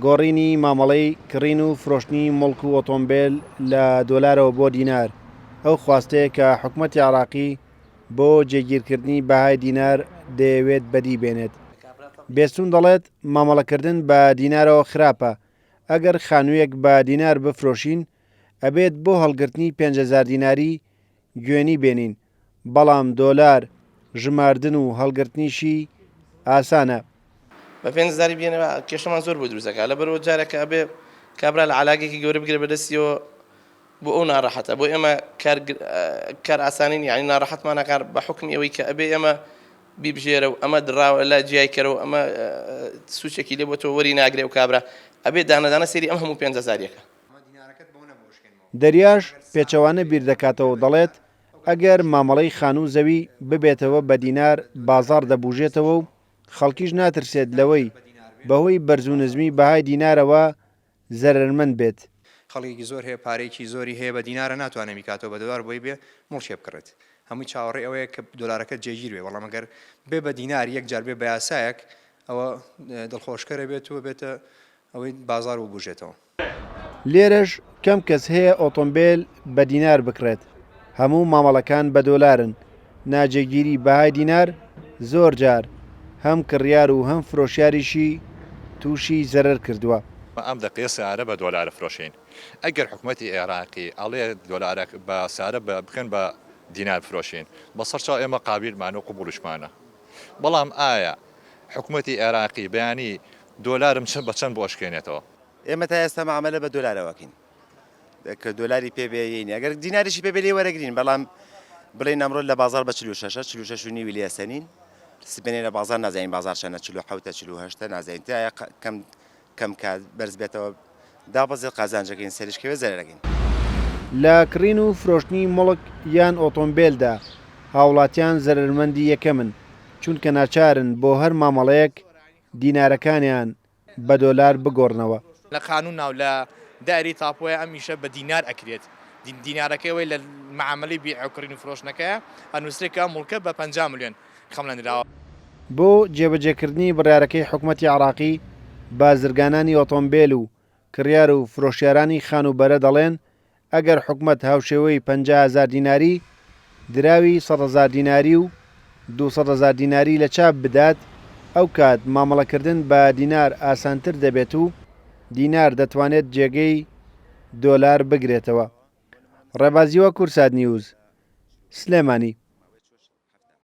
گۆڕینی مامەڵەی کڕین و فرۆشتنی موڵک و ئۆتۆمبێل لە دۆلارەوە بۆ دینار، ئەو خواستەیە کە حکومەتی عێراقی بۆ جێگیرکردنی بەهای دینار دەیەوێت بەدی بێنێت. بێستون دەڵێت، مامەڵەکردن بە دینارەوە خراپە، ئەگەر خانوویەک بە دینار بفرۆشین، ئەبێت بۆ هەڵگرتنی 5000 دیناری گوێنی بێنین، بەڵام دۆلار ژماردن و هەڵگرتنیشی ئاسانە. بە پێنج هەزاری بێنەوە کێشەمان زۆر بۆ دروست دەکات لەبەرئەوە جارێک کە ئەبێ کابرا لە عەلاگێکی گەورە بگرێ بەدەستیەوە بۆ ئەو ناڕەحەتە بۆ ئێمە کار کار ئاسانی نیە یانی ناڕەحەتمان ئەکات بە حوکمی ئەوەی کە ئەبێ ئێمە بیبژێرە و ئەمە دڕاوە لا جیای کەرەوە ئەمە سوچێکی لێ بۆتەوە وەری ناگرێ و کابرا ئەبێ دانەدانە سەیری ئەم هەموو پێنج هەزاریەکە. دەریاش پێچەوانە بیردەکاتەوە و دەڵێت، ئەگەر مامەڵەی خانوو و زەوی ببێتەوە بە دینار بازاڕ دەبوژێتەوە و خەڵکیش ناترسێت لەوەی بەهۆی بەرز و نزمی بەهای دینارەوە زەرەرمەند بێت. خەڵکێکی زۆر هەیە پارەیەکی زۆری هەیە بە دینارە ناتوانێت بیکاتەوە بە دۆلار بۆی بێ موڵکێ بکڕێت هەمووی چاوەڕێی ئەوەیە کە دۆلارەکە جێگیر بێ بەڵام ئەگەر بێ بە دینار یەک جار بێ بە یاسایەک ئەوە دڵخۆشکەرە بێت و بێتە ئەوەی بازاڕ ببوژێتەوە. لێرەش کەم کەس هەیە ئۆتۆمبێل بە دینار بکڕێت، هەموو مامەڵەکان بە دۆلارن، ناجێگیری بەهای دینار زۆر جار هەم کڕیار و هەم فرۆشیاریشی تووشی زەرەر کردووە. ئەم دەقەیە سەیارە بە دۆلار ئەفرۆشین ئەگەر حکومەتی ئێراقی ئەڵێ دۆلارەک بە سەیارە بکەن بە دینار بفرۆشین بەسەر چاو ئێمە قابیلمانە و قبوڵیشمانە بەڵام ئایا حکومەتی ئێراقی بەیانی دۆلارم بە چەند بۆ ئەشکێنێتەوە؟ ئێمە تا ئێستا مەعامەلە بە دۆلارەوە ئەکەین کە دۆلاری پێ بێ یەین ئەگەر دیناریشی پێ بێ لێ وەرەگرین بەڵام بڵێین ئەمڕۆ لە بازاڕ بە 46 46 و نیوی لێ ئەسەنین سبەینێ لە بازاڕ نازانین بازاڕ چەنە 47 48 نازانین تا کەم کەم کات بەرز بێتەوە دابەزێت قازانجەکەین سەریش کەوێت زەرەرەکەین. لە کڕین و فرۆشتنی موڵک یان ئۆتۆمبێلدا هاوڵاتیان زەرەرمەندی یەکەمن، چونکە ناچارن بۆ هەر مامەڵەیەک دینارەکانیان بە دۆلار بگۆڕنەوە. لە قانونا و لە دایرەی تاپۆیا ئەم ئیشە بە دینار ئەکرێت، دینارەکەی ئەوەی لە مەعامەلەی بیع و کڕین و فرۆشتنەکەیە ئەنوسرێ کە ئەم موڵکە بە 50 ملیۆن خەمڵێنراوە. بۆ جێبەجێکردنی بڕیارەکەی حکومەتی عێراقی، بازرگانانی ئۆتۆمبێل و کڕیار و فرۆشیارانی خانووبەرە دەڵێن، ئەگەر حکومەت هاوشێوەی 50 هەزار دیناری، دراوی 100 هەزار دیناری و 200 هەزار دیناری لە چاپ بدات، ئەوکات مامەڵەکردن بە دینار ئاسانتر دەبێت و دینار دەتوانێت جێگەی دۆلار بگرێتەوە. ڕێباز هیوا، کوردسات نیوز، سلێمانی.